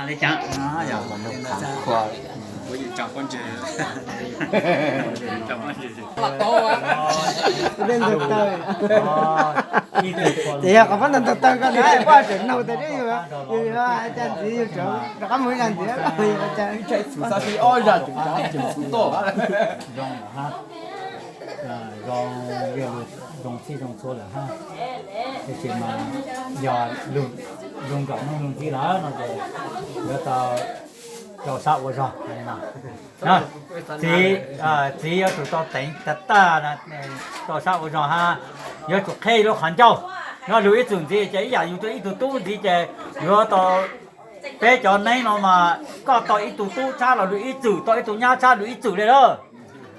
Li cas? Ces yog qhov pab ntawd ntawd taw koj na, poj tseem nug tas yus, yus cag ntxiv yus rov qab mus ib zag ntxiv. Zoo, zoo txhij zoo txhua lawm hab. Tab sis mas yog lug nkaum neej lug ntxiv lawm no ces yuav tau rau sab ua zog. Txiv, txiv yuav tsum tau teev tag tag rau sab ua zog hab, yuav tsum qheb lub qhov ncauj. Yog lug ib txwm ntxiv ces ib yam yus tau ib tug tub ntxiv ces yuav tau, peb cov neeb no mas koj tau ib tug tub tshab los lug ib txwm, tau ib tug nyab tshab lug ib txwm li lawm.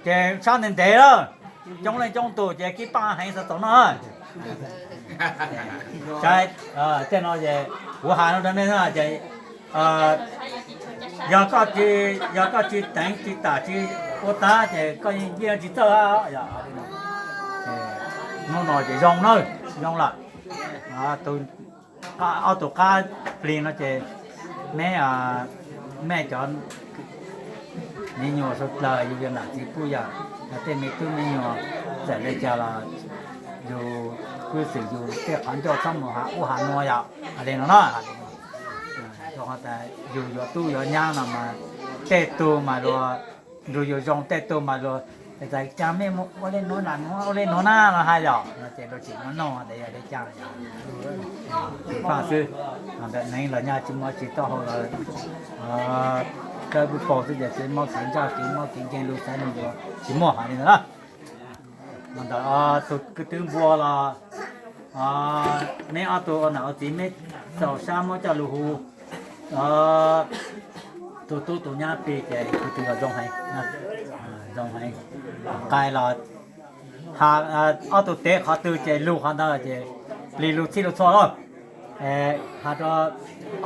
Ces sab ntev ntev lawm, coob leej coob tus ces kib paab heev xav txaus noj. Saib, tej no es kuv has no rau nej na ces yog koj tsis, yog koj tsis teev tsis tam tsis ua tag ces koj yeej tsis txawj. Hnub no ces zoo na, zoo lawm. Tus, ob tug qab plig no ces neb, mej cov me nyuam suav dlawg yug yog nam txiv puj yom, tej me tub me nyuam txawm le caag los yug, kuj xwm yug tej qhov ncauj txhob mus has ub has nua yom, has le no na. Rau qhov tas yug yuav tub yuav nyab no mas tej tug mas luag nrug yug zoo, tej tug mas luag tas cas mej mus ua le nuav na, ua le nuav na los hais yom, no ces luag tseem muab nug tas yog le caag. Tsis paub xwb, ntawm neeg los nyaj tsis muaj tsis taub hau los dawb paug xwb ces tsis muaj kev ntsaj kev muaj kev nkeeg lug xaiv lug ncuav tsis muaj hais li ntawd na. Ntawm tus kwv tw npua los neb ob tug ua nam ua txiv meb txaus sab muab coj lug hu tus tub tus nyab plig ces kwv tw los zoo heev, zoo heev. Qai los ob tug tev qhov twg ces lug qhov ntawd ces plig lug txhij lug txhua lauj. Has rau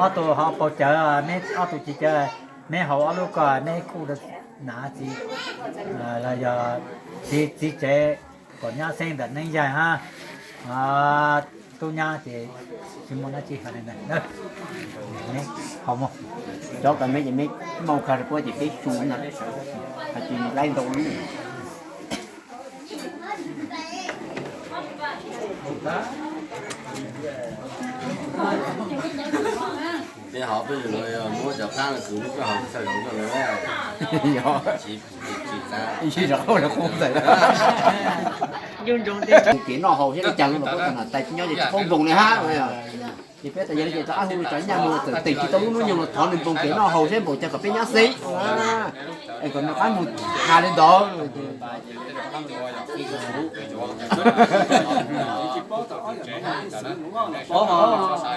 ob tug ho paug cawv, neb ob tug txiv cawv, neb haus ob lub ko neb kuj rau nam txiv los yog txiv tsev kom nyab xeeb ntawm neeb yaig hab tub nyab ces tsis muaj dab tsi hais li ntawd. Cov kws meb ces meb mau kag rau puab ces peb su na, has tsis laib ntau li. Peb hov peb lug muab cov qaab no kws muab peb hov txhawj zoov coj lug, tsis, tsis, tsis qab ua le qub ntxawm. Kev noj haus thiab le caag los puab tau nam tais tsis nyob ces tsis paub npoos li hab. Ces peb tas yog li ces rov qab hu cov nyaj moog txawm teem tsis tau lub hnub nyoog los thov nws npoos kev noj haus seb npaum caag kom peb nyab xeeb, es kom nws rov qab moog has li ntawd.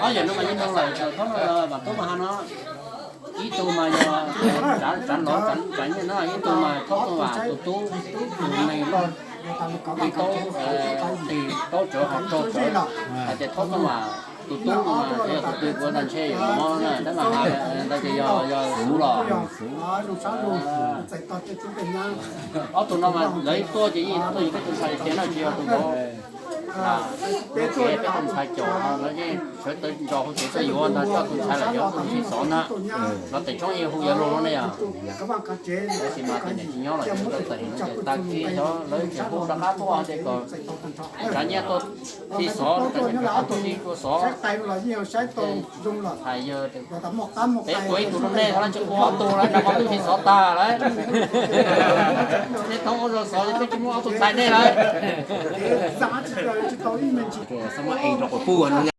Ob yam no mas yeej zoo lawm, thaum tub mas has no, ib tug mas yog tsav lov tsav nyiaj na, ib tug mas thaub tooj vam tus tub, tus neeg loj, tig taub, tig taub tsawv ho raug tsawv, hais tias thaub tooj vam tus tub mas yog tus twg kuv ntshe yuav mob na, tab mas has ntawd ces yog, yog xuv los. Ob tug no mas lawv tuaj ces yeej tuaj yug peb tus ntxhais tiag na, tsis yog tus nkaus. Peb tus ntxhais caum no lawv yeej sawv tawm nrog hu tsev tuaj yuav ntag, coj tus ntxhais los yuav tus txiv xov na. Los teem tshoob yeej hu yuav luag no ne yog. Tab sis mas tus niam tsis nyob los tsis tau teem no ces tag kis xyov lawv tseem hu rov qab tuaj ces kom tsav nyiaj tuaj txiv xov, tsav nyiaj tuaj txiv xov. Hais yog peb ua ib tug rau nej, tsis ua ob tug lawm, nrog qhov twb txiv xov tag lawm. Nej thoob ua zog xov, twb tsis muaj ob tug ntxhais nej lawm. Xab muab ev rau quas puj no.